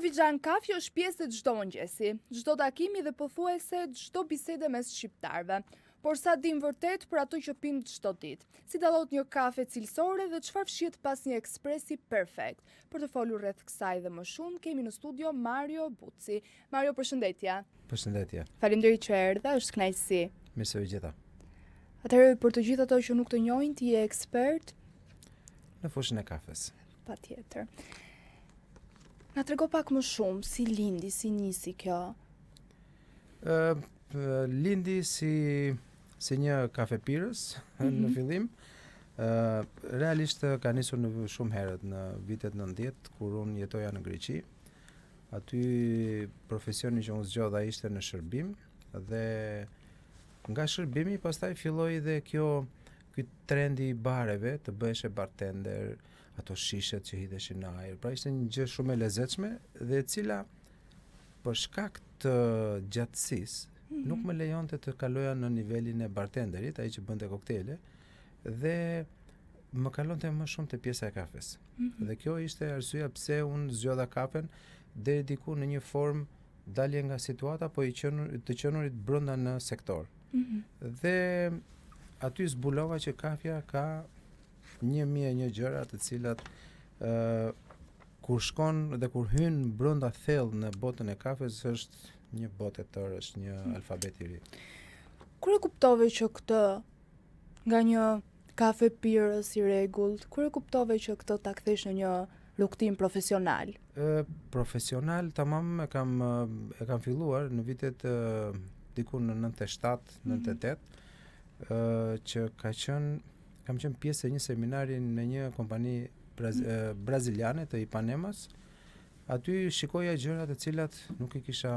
filxhan kafe është pjesë e çdo mëngjesi, çdo takimi dhe pothuajse çdo bisede mes shqiptarëve. Por sa dim vërtet për ato që pim çdo ditë? Si dallohet një kafe cilësore dhe çfarë fshihet pas një ekspresi perfekt? Për të folur rreth kësaj dhe më shumë, kemi në studio Mario Buci. Mario, përshëndetje. Përshëndetje. Faleminderit që erdhe, është kënaqësi. Mirë se u gjeta. Atëherë për të gjithë ato që nuk të njohin, ti je ekspert në fushën e kafes. Patjetër. Na trego pak më shumë si lindi, si nisi kjo. Ë lindi si si një kafepirës mm -hmm. në mhm. fillim. Ë realisht ka nisur në shumë herët në vitet 90 kur unë jetoja në Greqi. Aty profesioni që unë zgjodha ishte në shërbim dhe nga shërbimi pastaj filloi dhe kjo ky trendi i bareve të bëheshe bartender, ato shishet që hidheshin në ajër. Pra ishte një gjë shumë e lezetshme dhe e cila për shkak të gjatësisë mm -hmm. nuk më lejonte të kaloja në nivelin e bartenderit, ai që bënte koktejle dhe më kalonte më shumë te pjesa e kafes. Mm -hmm. Dhe kjo ishte arsyeja pse unë zgjodha kafen deri diku në një formë dalje nga situata, po i qenur, të qenurit brenda në sektor. Mm -hmm. Dhe aty zbulova që kafja ka 1001 gjëra të cilat ë uh, kur shkon dhe kur hyn brenda thellë në botën e kafes është një botë e tërë, është një hmm. alfabet i ri. Kur e kuptove që këtë nga një kafe pirës i rregullt, kur e kuptove që këtë ta kthesh në një rrugëtim profesional? Ë profesional tamam e kam e kam filluar në vitet e, diku në 97, 98, mm -hmm. ë që ka qenë kam qenë pjesë e një seminari në një kompani braz, mm. braziliane të Ipanemas. Aty shikoja gjëra të cilat nuk i kisha,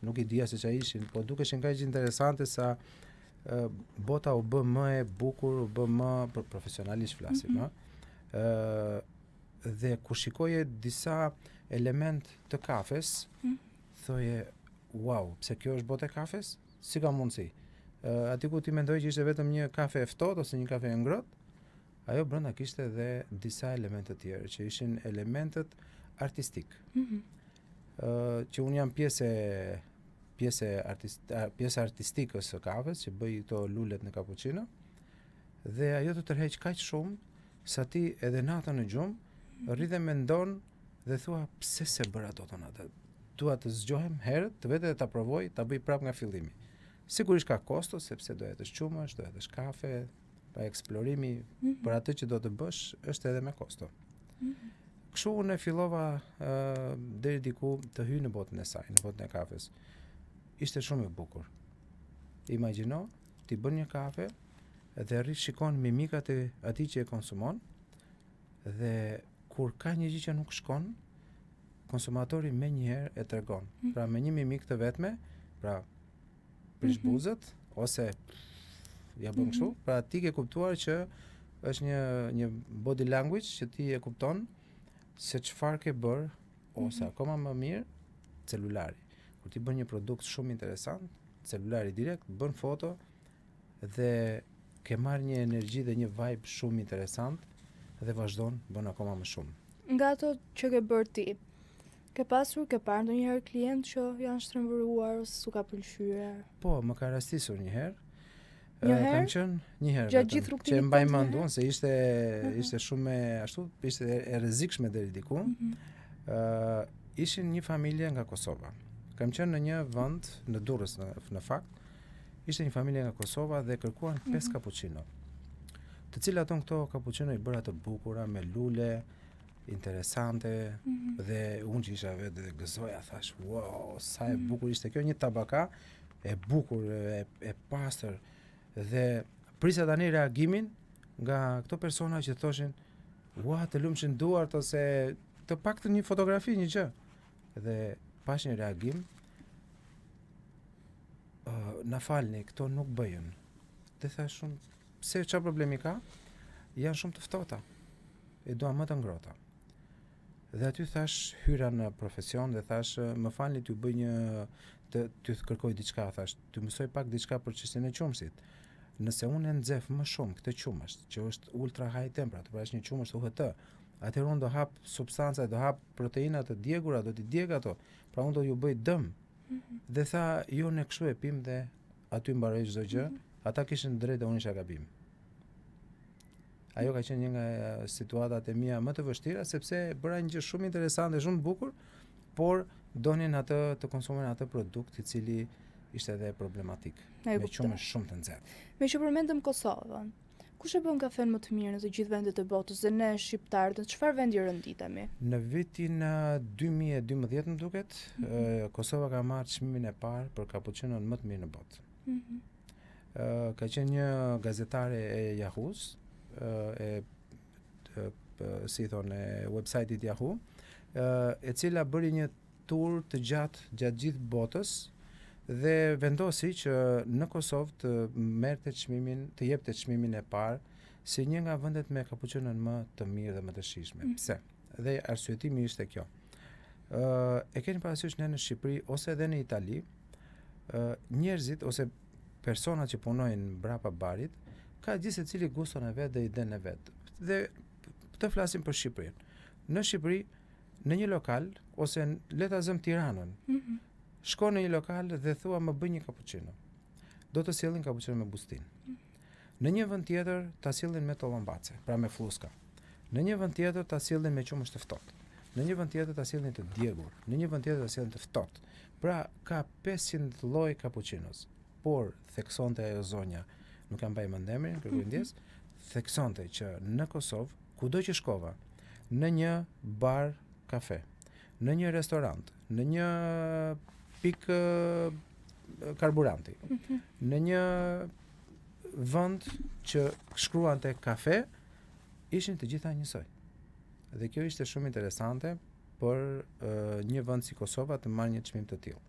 nuk i dija se çfarë ishin, po dukeshin kaq interesante sa e, bota u bë më e bukur, u bë më profesionalisht flasim, mm -hmm. ë dhe kur shikoje disa element të kafes, mm -hmm. thoje, wow, pse kjo është botë e kafes? Si ka mundësi? Uh, aty ku ti mendoje që ishte vetëm një kafe e ftohtë ose një kafe e ngrohtë, ajo brenda kishte dhe disa elemente të tjerë që ishin elementët artistik. Mm -hmm. uh, që unë jam pjesë e pjesë e artist, pjesë artistikës së kafes që bëj këto lulet në kapuçino dhe ajo të tërheq kaq shumë sa ti edhe natën në gjumë mm -hmm. rri dhe mendon dhe thua pse s'e bëra dot unë atë. Dua të zgjohem herët, të vete dhe ta provoj, ta bëj prapë nga fillimi. Sigurisht ka kosto sepse do hedhësh qumësht, do hedhësh kafe, pra eksplorimi mm -hmm. për atë që do të bësh është edhe me kosto. Mm -hmm. Kështu unë e fillova uh, deri diku të hyj në botën e saj, në botën e kafes. Ishte shumë e bukur. Imagjino, ti bën një kafe dhe rri shikon mimikat e atij që e konsumon dhe kur ka një gjë që nuk shkon, konsumatori menjëherë e tregon. Mm -hmm. Pra me një mimikë të vetme, pra prish mm -hmm. buzët ose ja bën kështu, mm -hmm. pra ti ke kuptuar që është një një body language që ti e kupton se çfarë ke bërë ose mm -hmm. akoma më mirë celulari. Kur ti bën një produkt shumë interesant, celulari direkt bën foto dhe ke marrë një energji dhe një vibe shumë interesant dhe vazhdon bën akoma më shumë. Nga ato që ke bërë ti, ke pasur, ke parë ndonjëherë klient që janë shtrembëruar ose s'u ka pëlqyer? Po, më ka rastisur një herë. Një herë? Kam qenë një herë. Gjatë gjithë rrugëtimit. Që e mbaj mend unë se ishte uh -huh. ishte shumë ashtu, ishte e rrezikshme deri diku. Ëh, uh -huh. uh, ishin një familje nga Kosova. Kam qenë në një vend në Durrës në, në fakt, Ishte një familje nga Kosova dhe kërkuan mm -hmm. pesë kapuçino. Të cilat unë këto kapuçino i bëra të bukura me lule interesante mm -hmm. dhe unë që isha vetë dhe gëzoja thash, wow, sa e mm -hmm. bukur ishte kjo një tabaka e bukur e, e pastër dhe prisja tani reagimin nga këto persona që thoshin, ua, të lumshin duart ose të paktën një fotografi, një gjë. Dhe pash një reagim uh, na falni, këto nuk bëjën. Dhe thash unë, pse ça problemi ka? Janë shumë të ftohta. E dua më të ngrohta. Dhe aty thash hyra në profesion dhe thash më falni t'ju bëj një të t'ju kërkoj diçka thash, t'ju mësoj pak diçka për çështjen e qumështit. Nëse unë e nxeh më shumë këtë qumësht, që është ultra high temperature, pra është një qumësht UHT. Atëherë unë do hap substanca, do hap proteina të djegura, do t'i djeg ato. Pra unë do ju bëj dëm. Mm -hmm. Dhe tha, jo ne kështu e pim dhe aty mbaroi çdo gjë. Mm -hmm. Ata kishin të drejtë dhe unë isha gabim. Ajo ka qenë një nga situatat e mia më të vështira sepse bëra një gjë shumë interesante, shumë të bukur, por donin atë të konsumonin atë produkt i cili ishte edhe problematik. Me qumësht shumë të nxehtë. Meqë përmendëm Kosovën, kush e bën kafen më të mirë në të gjithë vendet e botës dhe ne shqiptarët në çfarë vendi renditemi? Në vitin 2012 më duket, mm -hmm. Kosova ka marrë çmimin e parë për kapuçinon më të mirë në botë. Mm -hmm. ka qenë një gazetare e Yahoo-s, e, e si i thonë, e website-it Yahoo, e cila bëri një tur të gjatë gjatë gjithë botës dhe vendosi që në Kosovë të merrte çmimin, të jepte çmimin e parë si një nga vendet me kapuçinon më të mirë dhe më të shijshme. Mm. Pse? Dhe arsyetimi ishte kjo. Ë e keni parasysh ne në Shqipëri ose edhe në Itali, ë njerëzit ose personat që punojnë mbrapa barit, ka gjithsecili guston e vet dhe idenë e vet. Dhe të flasim për Shqipërinë. Në Shqipëri, në një lokal ose le ta zëm Tiranën. Mm -hmm. Shko në një lokal dhe thua më bëj një cappuccino. Do të sjellin cappuccino me bustinë. Mm -hmm. Në një vend tjetër ta sjellin me tollombace, pra me flluska. Në një vend tjetër ta sjellin me qumësht të ftohtë. Në një vend tjetër ta sjellin të djegur. Në një vend tjetër ta sjellin të ftohtë. Pra ka 500 lloj kapuçinos. Por theksonte ajo zonja, nuk e mbaj mend emrin, kërkoj mhm. ndjesë, theksonte që në Kosovë, kudo që shkova, në një bar kafe, në një restorant, në një pikë karburanti, mhm. në një vend që shkruante kafe, ishin të gjitha njësoj. Dhe kjo ishte shumë interesante për uh, një vend si Kosova të marrë një çmim të tillë.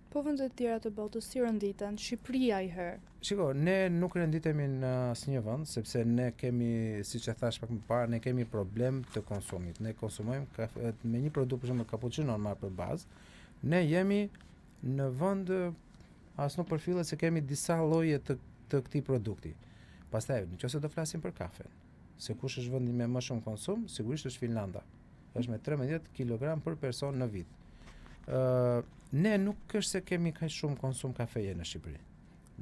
Po vendet e tjera të botës si renditen? Shqipëria i herë. Shiko, ne nuk renditemi në asnjë vend sepse ne kemi, siç e thash pak më parë, ne kemi problem të konsumit. Ne konsumojmë kafe, me një produkt për shembull cappuccino marr për bazë. Ne jemi në vend as nuk përfillet se kemi disa lloje të të këtij produkti. Pastaj, në qoftë se do flasim për kafen, se kush është vendi me më shumë konsum, sigurisht është Finlanda. Është me 13 kg për person në vit. Ë uh, ne nuk është se kemi kaq shumë konsum kafeje në Shqipëri.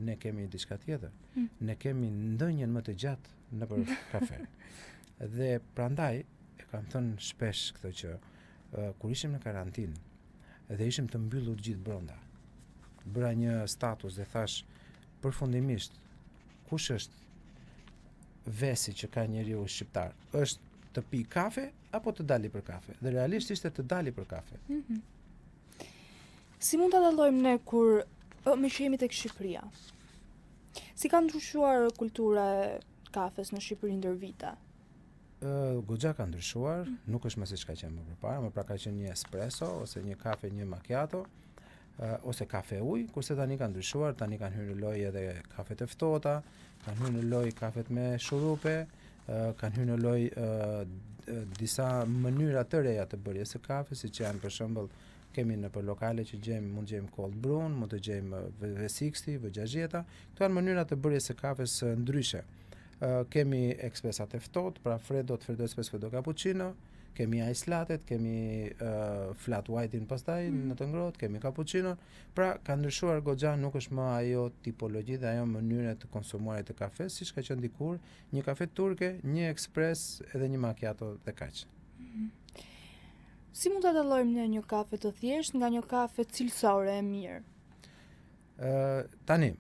Ne kemi diçka tjetër. Mm. Ne kemi ndenjën më të gjatë nëpër kafe. Dhe prandaj e kam thënë shpesh këtë që uh, kur ishim në karantinë dhe ishim të mbyllur gjithë brenda. Bëra një status dhe thash përfundimisht kush është vesi që ka njeriu shqiptar? Është të pi kafe apo të dali për kafe? Dhe realisht ishte të dali për kafe. Mm -hmm. Si mund ta dallojmë ne kur o, meqë jemi tek Shqipëria? Si ka ndryshuar kultura e kafes në Shqipëri ndër vite? Ë goxha ka ndryshuar, mm. nuk është më siç ka qenë më përpara, më pra ka qenë një espresso ose një kafe, një macchiato, ose kafe ujë, kurse tani ka ndryshuar, tani kanë hyrë në lojë edhe kafet e ftohta, kanë hyrë në lojë kafet me shurupe, kanë hyrë në lojë disa mënyra të reja të bërjes së kafes, siç janë për shembull kemi nëpër lokale që gjejmë, mund të gjejmë cold brew, mund të gjejmë V60, V60, këto janë mënyra të bërjes së kafes ndryshe. Kemi ekspresat e ftohtë, pra freddo, freddo espresso, freddo cappuccino, kemi ice latte, kemi uh, flat white-in pastaj mm. në të ngrohtë, kemi cappuccino. Pra ka ndryshuar goxha, nuk është më ajo tipologji dhe ajo mënyrë e të konsumuarit të kafes, siç ka qenë dikur, një kafe turke, një ekspres edhe një macchiato dhe kaq. Mm. Si mund ta dallojmë ne një kafe të thjeshtë nga një kafe cilësore e mirë? Ë uh, tani,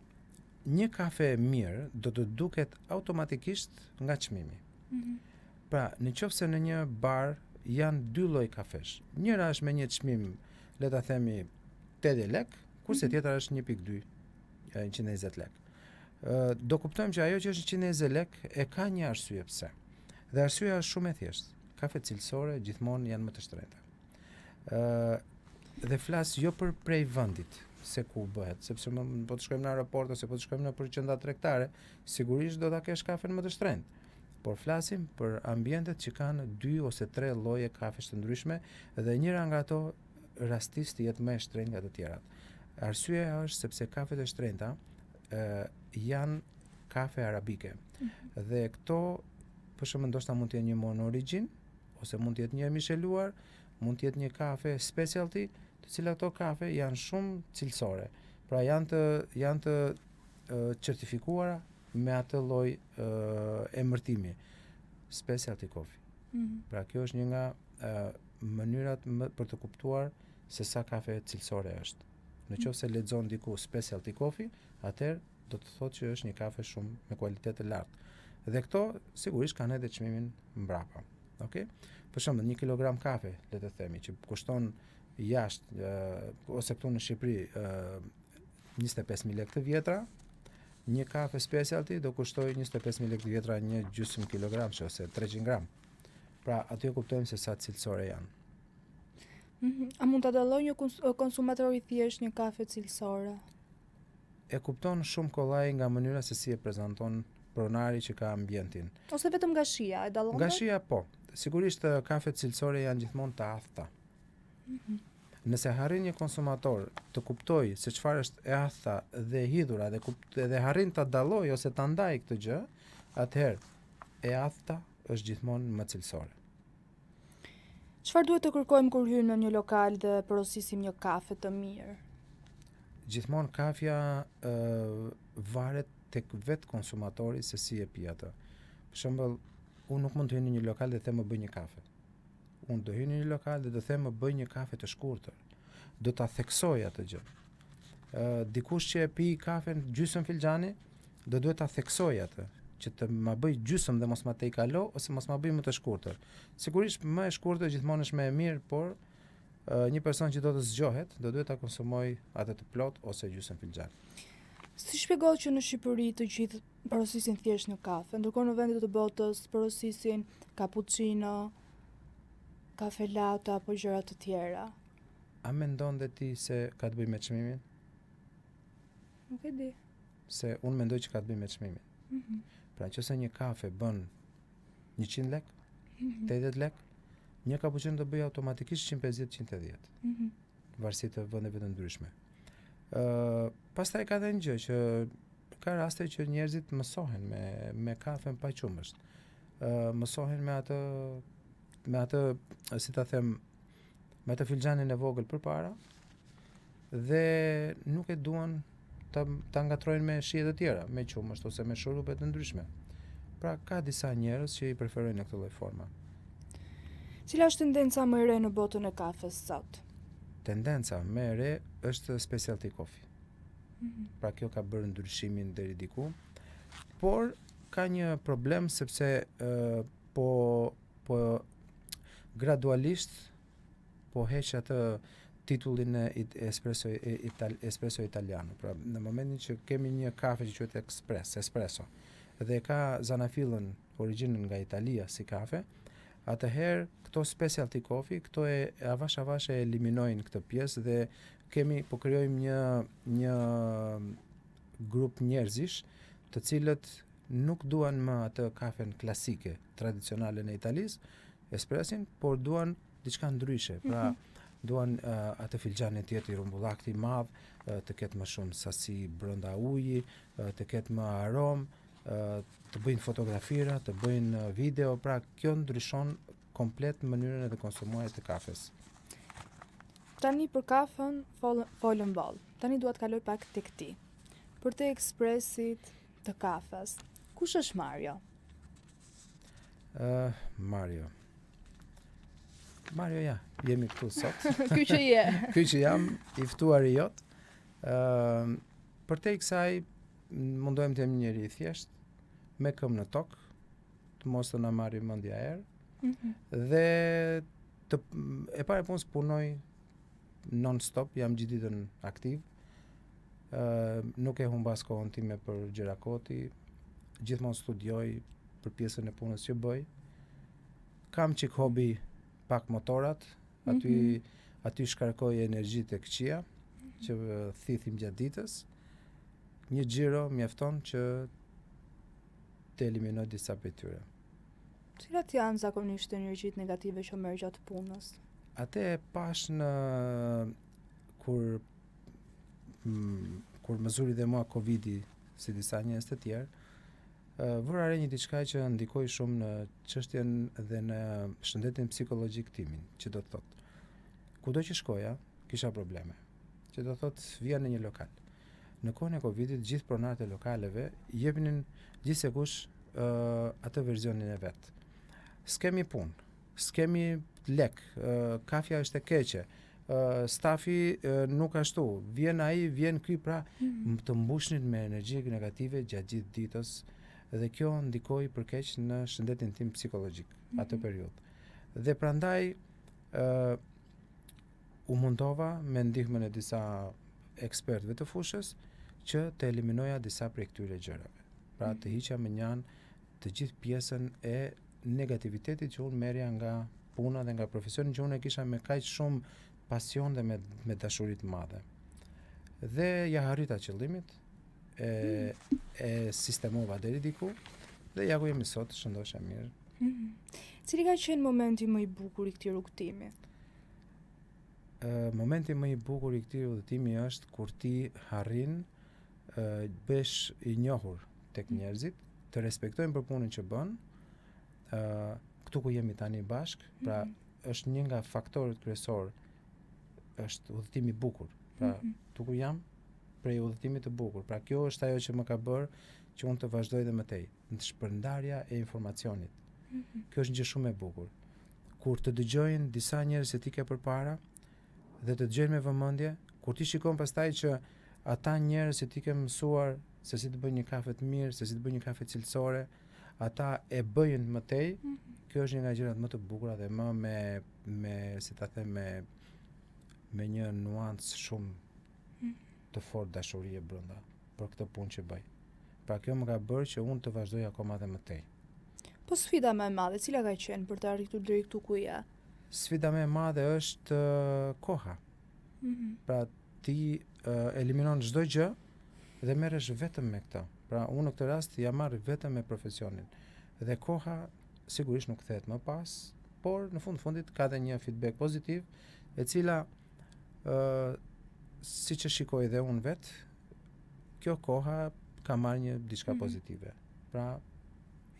një kafe e mirë do të duket automatikisht nga çmimi. Mm -hmm. Pra, në qoftë se në një bar janë dy lloj kafesh, njëra është me një çmim, le ta themi 80 lek, kurse mhm. tjetra është 1.2, 120 lek. Ë do kuptojmë që ajo që është 120 lek e ka një arsye pse. Dhe arsyeja është shumë e thjeshtë. Kafet cilësore gjithmonë janë më të shtrenjta. Ë dhe flas jo për prej vendit se ku bëhet, sepse më, po të shkojmë në aeroport ose po të shkojmë nëpër qendra tregtare, sigurisht do ta kesh kafen më të shtrenjtë. Por flasim për ambientet që kanë dy ose tre lloje kafesh të ndryshme dhe njëra nga ato rastis të jetë më e shtrenjtë nga të tjerat. Arsyeja është sepse kafet e shtrenjta ë janë kafe arabike. Mm -hmm. Dhe këto për shembull ndoshta mund të jenë një monoorigjinë. ose mund të jetë një e misheluar, mund të jetë një kafe specialty, të cilat këto kafe janë shumë cilësore. Pra janë të janë të certifikuara me atë lloj emërtimi specialty coffee. Mm -hmm. Pra kjo është një nga uh, mënyrat më, për të kuptuar se sa kafe cilësore është. Në qoftë se lexon diku specialty coffee, atëherë do të thotë që është një kafe shumë me kualitet të lartë. Dhe këto sigurisht kanë edhe çmimin mbrapa. Okej? Okay? Për shembull, 1 kilogram kafe, le të themi, që kushton jashtë ose këtu në Shqipëri 25000 lekë të vjetra, një kafe specialty do kushtojë 25000 lekë të vjetra një gjysmë kilogram ose 300 gram. Pra, aty e kuptojmë se sa cilësore janë. Mm -hmm. A mund ta dallojë një konsumator i thjeshtë një kafe cilësore? E kupton shumë kollaj nga mënyra se si e prezanton pronari që ka ambientin. Ose vetëm nga shija, e dallon? Nga shija po. Sigurisht kafet cilësore janë gjithmonë të athta. Mm -hmm. Nëse arrin një konsumator të kuptojë se çfarë është e athta dhe e hidhura dhe kupt, dhe arrin ta dallojë ose ta ndajë këtë gjë, atëherë e athta është gjithmonë më cilësore. Çfarë duhet të kërkojmë kur hyjmë në një lokal dhe porosisim një kafe të mirë? Gjithmonë kafja ë varet tek vetë konsumatori se si e pi atë. Për shembull, unë nuk mund të hy në një lokal dhe them më bëj një kafe. Unë do hy në një lokal dhe do them më bëj një kafe të shkurtër. Do ta theksoj atë gjë. Ë dikush që e pi kafen gjysmë filxhani, do duhet ta theksoj atë që të ma bëj gjysmë dhe mos ma tejkalo ose mos ma bëj më të shkurtër. Sigurisht më e shkurtër gjithmonë është më e mirë, por uh, një person që do të zgjohet, do duhet ta konsumojë atë të plot ose gjysmë filxhan. Si shpjegohet që në Shqipëri të gjithë porosisin thjesht një kafe, ndërkohë në vende të botës porosisin cappuccino, kafe latte apo gjëra të tjera? A mendon dhe ti se ka të bëjë me çmimin? Nuk e di. Se unë mendoj që ka të bëjë me çmimin. Mm -hmm. Pra nëse një kafe bën 100 lek, mm -hmm. 80 lek, një cappuccino do bëjë automatikisht 150-180. Mm -hmm. Varësi të vendeve të ndryshme. Ë, uh, pastaj ka edhe një gjë që ka raste që njerëzit mësohen me me kafen pa qumësht. Ë, uh, mësohen me atë me atë si ta them me atë filxhanin e vogël përpara dhe nuk e duan ta ta ngatërrojnë me shije të tjera, me qumësht ose me shurupe të ndryshme. Pra ka disa njerëz që i preferojnë në këtë lloj forme. Cila është tendenca më e re në botën e kafes sot? Tendenca më e re është specialty coffee. Mm -hmm. Pra kjo ka bërë ndryshimin deri diku. Por ka një problem sepse uh, po po gradualisht po heq atë titullin e espresso e ital, espresso italiano. Pra në momentin që kemi një kafe që quhet ekspres, espresso, dhe ka zanafillën origjinën nga Italia si kafe, atëherë këto specialty coffee, këto e avash avash e eliminojnë këtë pjesë dhe kemi po krijojmë një një grup njerëzish të cilët nuk duan më atë kafen klasike, tradicionale në Italisë, espresin, por duan diçka ndryshe. Pra, mm -hmm. duan uh, atë filxhanin të jetë i rrumbullakët i madh, uh, të ketë më shumë sasi brenda uji, uh, të ketë më aromë, uh, të bëjnë fotografira, të bëjnë video, pra kjo ndryshon komplet mënyrën e të konsumuarit të kafes. Tani për kafen folëm boll. Tani dua të kaloj pak tek ti. Përtej ekspresit të kafes. Kush është Mario? Uh, Mario. Mario ja, jemi këtu sot. Ky që je. Ky që jam, i ftuari jot. Ë, uh, përtej kësaj mundohem të jem një njeri i thjeshtë, me këmbë në tokë, të mos të na marrë mendja erë. Mm -hmm. Dhe të e para e punës punoj non stop, jam gjithë ditën aktiv. Ë uh, nuk e humbas kohën time për gjëra koti. Gjithmonë studioj për pjesën e punës që bëj. Kam çik hobi pak motorat, aty mm -hmm. aty shkarkoj energjitë e këqija që thithim gjatë ditës. Një xhiro mjafton që të eliminoj disa prej tyre. Cilat janë zakonisht energjitë negative që merr gjatë punës? Atë e pashë në kur mm, kur më zuri dhe mua Covidi si disa njerëz të tjerë. Vura re një diçka që ndikoi shumë në çështjen dhe në shëndetin psikologjik timin, që do të thotë. Kudo që shkoja, kisha probleme. Që do të thotë vija në një lokal. Në kohën e Covidit, gjithë pronarët e lokaleve jepnin gjithsekush uh, atë versionin e vet. S'kemi punë, s'kemi lek, uh, kafja është e keqe, uh, stafi uh, nuk ashtu, vjen ai, vjen ky, pra mm -hmm. të mbushnin me energji negative gjatë gjithë ditës dhe kjo ndikoi për keq në shëndetin tim psikologjik mm -hmm. atë periudhë. Dhe prandaj ë uh, u mundova me ndihmën e disa ekspertëve të fushës që të eliminoja disa prej këtyre gjërave. Pra të mhm. hiqja mënjanë të gjithë pjesën e negativitetit që unë merrja nga puna dhe nga profesioni që unë e kisha me kaq shumë pasion dhe me, me dashuri të madhe. Dhe ia arrita qëllimit, e, mm. e sistemova deri diku, dhe ja ku jemi sot, shëndosh e mirë. Mm -hmm. Cili ka qenë momenti më i bukur i këtij rrugëtimi? Momenti më i bukur i këtij udhëtimi është kur ti arrin bëhesh i njohur tek mm. njerëzit, të respektojnë për punën që bën. ë këtu ku jemi tani bashk, pra mm -hmm. është një nga faktorët kryesor është udhëtimi i bukur. Pra, mm -hmm. këtu ku jam prej udhëtimit të bukur. Pra kjo është ajo që më ka bërë që unë të vazhdoj dhe më tej. Në shpërndarja e informacionit. Mm -hmm. Kjo është një gjë shumë e bukur. Kur të dëgjojnë disa njerëz që ti ke përpara dhe të dëgjojnë me vëmendje, kur ti shikon pastaj që ata njerëz që ti ke mësuar se si të bëjnë një kafe të mirë, se si të bëjnë një kafe cilësore, ata e bëjnë më tej, mm -hmm. kjo është një nga gjërat më të bukura dhe më me me si ta them me me një nuancë shumë mm -hmm. të fortë dashurie brenda për këtë punë që bëj. Pra kjo më ka bërë që unë të vazhdoj akoma dhe më tej. Po sfida më e madhe, cila ka qenë për të arritur deri këtu ku je? Sfida më e madhe është koha. Mm -hmm. Pra ti uh, eliminon çdo gjë dhe merresh vetëm me këtë. Pra unë në këtë rast jam marrë vetëm me profesionin. Dhe koha sigurisht nuk kthehet më pas, por në fund fundit ka dhe një feedback pozitiv, e cila ë uh, siç e shikoj dhe unë vet, kjo koha ka marrë një diçka mm -hmm. pozitive. Pra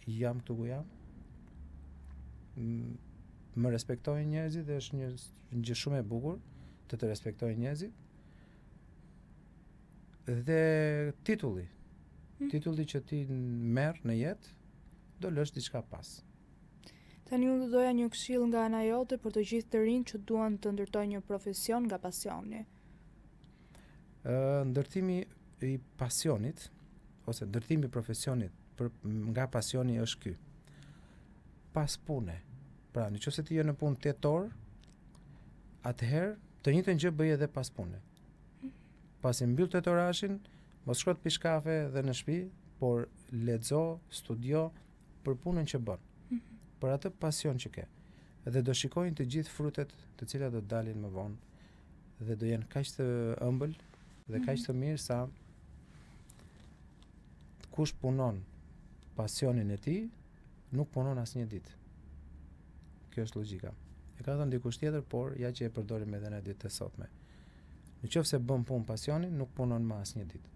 jam këtu ku jam. Më respektojnë njerëzit dhe është një gjë shumë e bukur të të respektojnë njerëzit. Dhe titulli, mm. titulli që ti merr në jetë, do lësh diçka pas. Tani unë do doja një këshillë nga ana jote për të gjithë të rinjtë që duan të ndërtojnë një profesion nga pasioni. Ë ndërtimi i pasionit ose ndërtimi i profesionit për nga pasioni është ky. Pas pune. Pra, në qoftë se ti je në punë 8 orë, atëherë të njëjtën gjë bëj edhe pas pune. Pasi mbyll 8 orashin, mos shko të pish kafe dhe në shtëpi, por lexo, studio për punën që bën. Mm -hmm. Për atë pasion që ke. Dhe do shikojnë të gjithë frutet të cilat do të dalin më vonë dhe do jenë kaq të ëmbël dhe kaq mhm. të mirë sa kush punon pasionin e tij nuk punon asnjë ditë. Kjo është logjika. E ka thënë dikush tjetër, por ja që e përdorim edhe në ditët e sotme. Në qoftë se bën punë pasionin, nuk punon më asnjë ditë.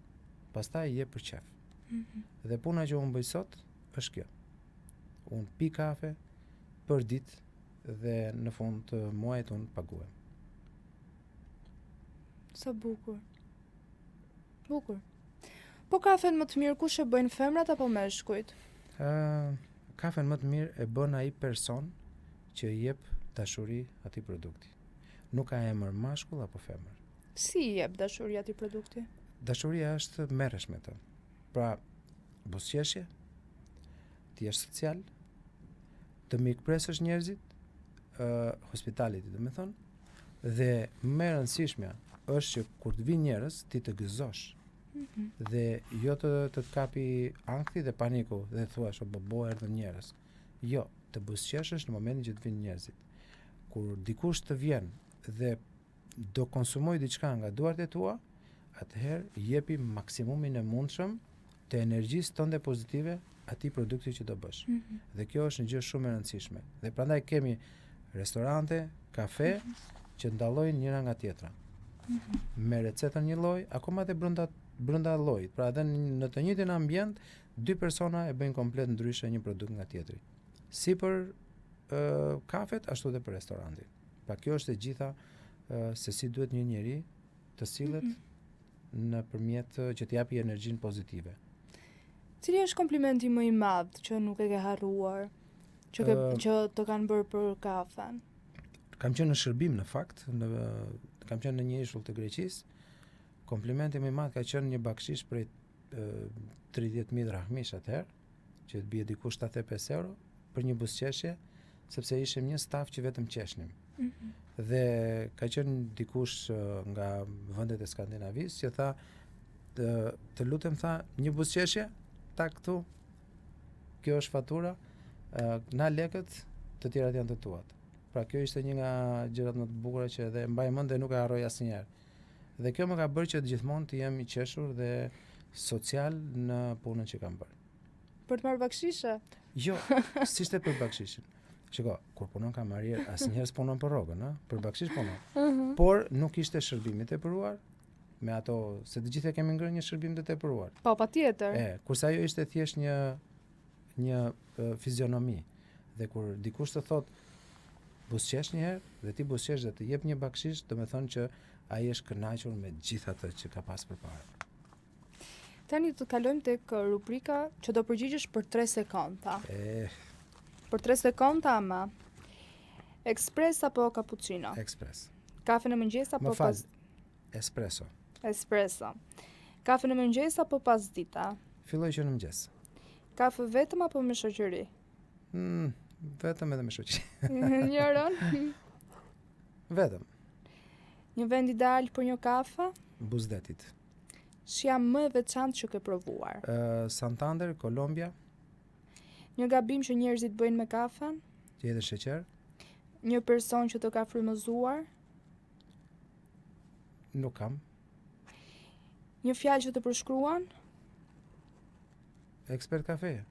Pastaj je për qejf. Mm -hmm. Dhe puna që unë bëj sot është kjo. Unë pi kafe për ditë dhe në fund të muajit unë paguhem. Sa bukur. Bukur. Po kafen më të mirë kush e bëjnë femrat apo meshkujt? Ë, uh, kafen më të mirë e bën ai person që i jep dashuri atij produkti. Nuk ka emër mashkull apo femër. Si i jep dashuri atij produkti? Dashuria është merresh me të. Pra, buzëqeshje, të jesh social, të mikpresësh njerëzit, ë uh, hospitality, domethënë, dhe më e rëndësishmja është që kur të vinë njerëz, ti të gëzosh. Mm -hmm. Dhe jo të të të kapi ankthi dhe paniku dhe të thuash o bo bo erdhën njerëz. Jo, të buzëqeshësh në momentin që të vinë njerëzit. Kur dikush të vjen dhe do konsumojë diçka nga duart e tua, atëherë jepi maksimumin e mundshëm të energjisë tënde pozitive atij produkti që do bësh. Mm -hmm. Dhe kjo është një gjë shumë e rëndësishme. Dhe prandaj kemi restorante, kafe mm -hmm. që dallojnë njëra nga tjetra. Mm -hmm. Me recetën një lloj, akoma dhe brenda brenda llojit. Pra edhe në të njëjtin ambient, dy persona e bëjnë komplet ndryshe një produkt nga tjetri. Si për ë kafet, ashtu edhe për restorantin. Pra kjo është e gjitha ë, se si duhet një njeri të sillet mm -hmm. nëpërmjet që të japi energjinë pozitive. Cili është komplimenti më i madh që nuk e ke harruar, që ke, uh, që të kanë bërë për kafen? Kam qenë në shërbim në fakt, në kam qenë në një ishull të Greqisë. Komplimenti më i madh ka qenë një bakshish prej 30.000 drahmish atëherë, që të bie diku 75 euro për një buzëqeshje, sepse ishim një staf që vetëm qeshnim. Mm -hmm. Dhe ka qenë dikush nga vendet e Skandinavisë që tha të, të lutem tha një buzëqeshje, tak këtu. Kjo është fatura, na lekët, të tjerat janë të tuat. Pra kjo ishte një nga gjërat më të bukura që edhe mbaj mend dhe nuk e harroj asnjëherë. Dhe kjo më ka bërë që gjithmonë të jem i qeshur dhe social në punën që kam bërë. Për të marrë bakshishe? Jo, s'ishte për bakshishin. Shiko, kur punon kamarier, asnjëherë s'punon për rrogën, ë? Për bakshish punon. Uh mhm. -huh. Por nuk ishte shërbim i tepëruar me ato se të gjithë e kemi ngrënë një shërbim të tepëruar. Po, patjetër. E, kurse ajo ishte thjesht një një e, fizionomi. Dhe kur dikush të thotë buzëqesh një herë dhe ti buzëqesh dhe të jep një bakshish, domethënë që ai është kënaqur me gjithë atë që ka pas përpara. Tani do të kalojmë tek rubrika që do përgjigjesh për 3 sekonda. Eh. Për 3 sekonda ama. Ekspres apo cappuccino? Ekspres. Kafe në mëngjes apo pas? Më fal. Espresso. Espresso. Kafe në mëngjes apo pasdite? Filloj që në mëngjes. Kafe vetëm apo me shoqëri? Mm, vetëm edhe me shoqëri. Njërën? Vetëm. Një vend ideal për një kafe? Buzë detit. Shija më e veçantë që ke provuar? Uh, Santander, Kolombia. Një gabim që njerëzit bëjnë me kafen? Që hedhin sheqer. Një person që të ka frymëzuar? Nuk kam. Një fjalë që të përshkruan? Ekspert kafeje.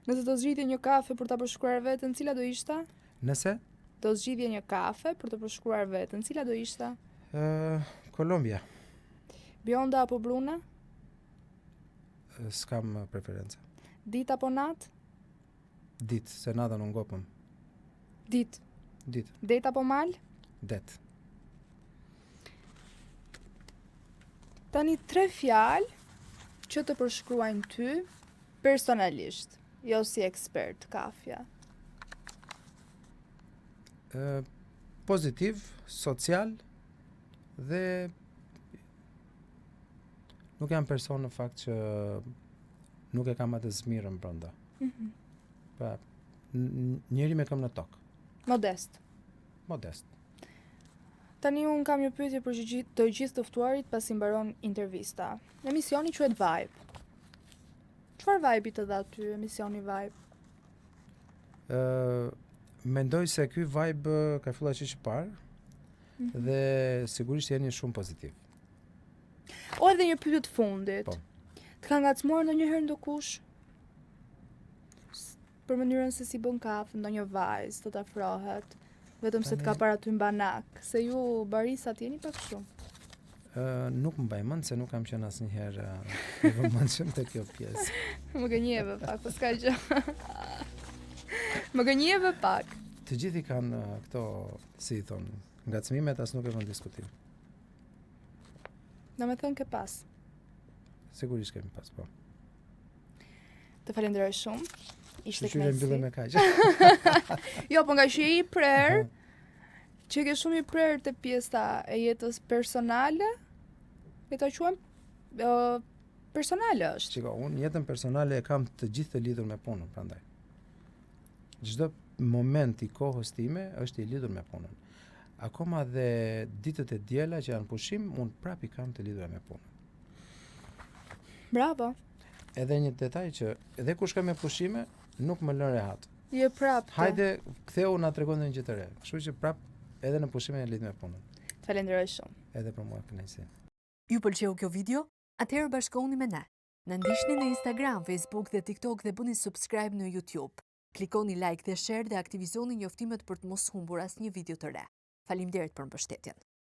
Nëse do zgjidhje një kafe për ta përshkruar veten, cila do ishte? Nëse do zgjidhje një kafe për të përshkruar veten, cila do ishte? Ë, uh, Kolombia. Bionda apo bruna? S'kam preferencë. Ditë apo natë? Ditë, se natën unë ngopem. Ditë. Ditë. Det apo mal? Det. Tani tre fjalë që të përshkruajnë ty personalisht, jo si ekspert kafja. Ë pozitiv, social dhe nuk jam person në fakt që nuk e kam atë zmirën brenda. Mm -hmm. Pra, njeri me këmbë në tokë. Modest. Modest. Tani unë kam një pyetje për gjithë, të gjithë të ftuarit pasi mbaron intervista. Emisioni quhet Vibe. Çfarë vibe të dha ty emisioni Vibe? Ë, uh, mendoj se ky vibe ka filluar që që parë mm -hmm. dhe sigurisht jeni shumë pozitiv. O edhe një pyetje të fundit. Po. Të ka ngacmuar ndonjëherë ndokush? Për mënyrën se si bën kafe, ndonjë vajzë të të afrohet, vetëm se të ka parë aty në banak, se ju baristat jeni pak shumë. Uh, nuk më mbaj mend se nuk kam qenë asnjëherë uh, i vëmendshëm te kjo pjesë. Më gënjeve pak, po s'ka gjë. Më gënjeve pak. Të gjithë i kanë uh, këto, si i thonë, ngacmimet as nuk e vë në diskutim. Domethënë ke pas. Sigurisht kemi pas, po. Të falenderoj shumë. Ishte kënaqësi. Shyqyr e mbyllëm me kaq. jo, po ngaqë je i prerë, që ke shumë i prerë te pjesa e jetës personale, le ta quajmë uh, personale është. Shiko, unë jetën personale e kam të gjithë të lidhur me punën, prandaj. Çdo moment i kohës time është i lidhur me punën. Akoma dhe ditët e diela që janë pushim, unë prap i kam të lidhura me punën. Bravo. Edhe një detaj që edhe kur shkoj me pushime, nuk më lën rehat. Je prap. Hajde, ktheu na tregon ndonjë gjë të re. Kështu që prap edhe në pushime e lidh me punën. Të falenderoj shumë. Edhe për mua kënaqësi. Ju pëlqeu kjo video? Atëherë bashkohuni me ne. Na ndiqni në Instagram, Facebook dhe TikTok dhe bëni subscribe në YouTube. Klikoni like dhe share dhe aktivizoni njoftimet për të mos humbur asnjë video të re. Faleminderit për mbështetjen.